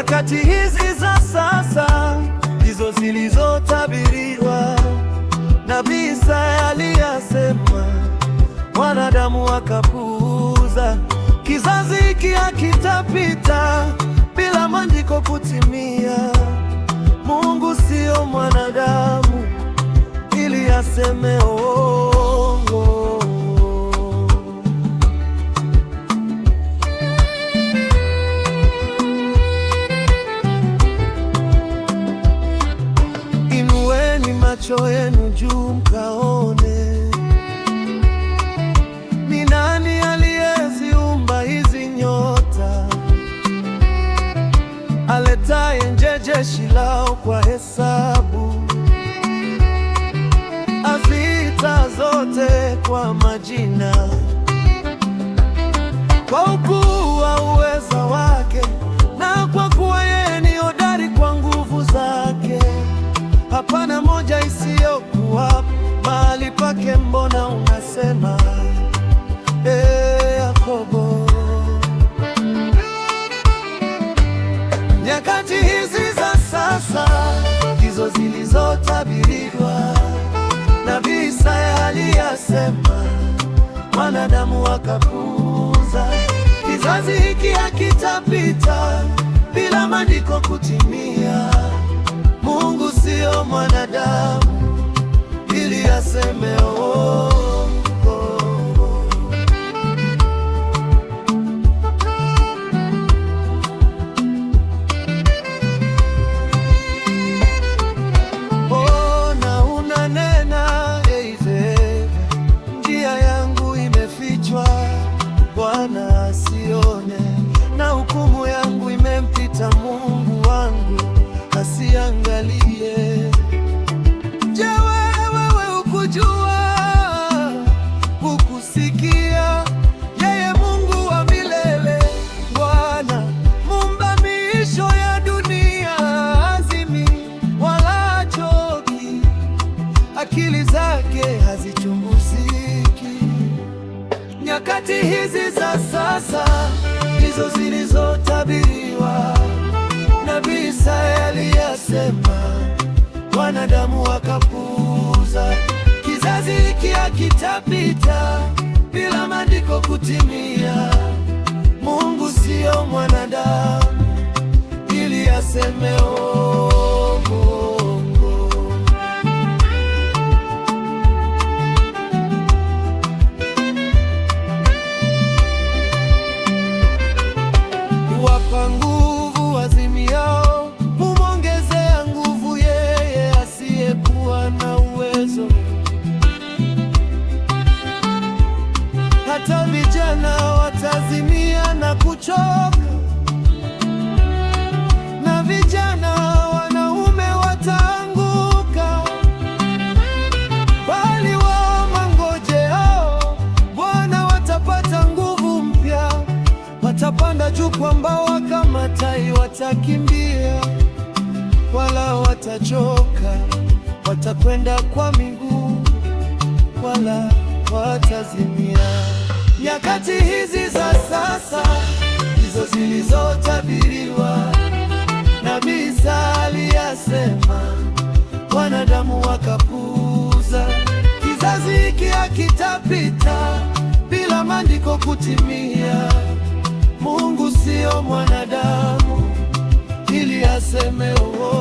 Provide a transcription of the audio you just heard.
Nyakati hizi za sasa ndizo zilizotabiriwa. Nabii Isaya aliyasema, wanadamu wakapuuza. Kizazi hiki hakitapita bila maandiko kutimia. Mungu sio mwanadamu ili aseme uongo. Inueni macho yenu juu mkaone, ni nani aliyeziumba hizi nyota, aletaye nje jeshi lao kwa hesabu, aziita zote kwa majina, kwa ukuu wa uweza wake, na kwa kuwa yeye ni hodari kwa nguvu zake. Hapana moja isiyokuwa mahali pake. Mbona unasema, ee Yakobo? Nyakati hizi za sasa ndizo zilizotabiriwa. Nabii Isaya aliyasema, wanadamu wakapuuza. Kizazi hiki hakitapita bila maandiko kutimia. Mungu sio mwanadamu ili aseme uongo. Mbona unanena, Eize, njia yangu imefichwa, Bwana asione, na hukumu yangu imempita Mungu wangu asiangalie. Je, wewe hukujua? Hukusikia? Yeye Mungu wa milele, Bwana muumba miisho ya dunia, hazimii wala hachoki, akili zake hazichunguziki. Nyakati hizi za sasa ndizo zilizotabiriwa. Nabii Isaya aliyasema, wanadamu wakapuuza. Kizazi hiki hakitapita bila maandiko kutimia. Mungu sio mwanadamu ili aseme uongo. Huwapa nguvu wazimiao, humwongezea nguvu yeye asiyekuwa na uwezo. Hata vijana watazimia na kuchoka, na vijana wanaume wataanguka, bali wamngojeao Bwana watapata nguvu mpya, watapanda juu kwa mbawa kama tai, watakimbia wala hawatachoka, watakwenda kwa miguu wala hawatazimia. Nyakati hizi za sasa ndizo zilizotabiriwa. Nabii Isaya aliyasema, wanadamu wakapuuza. Kizazi hiki hakitapita bila maandiko kutimia. Mungu sio mwanadamu ili aseme uongo.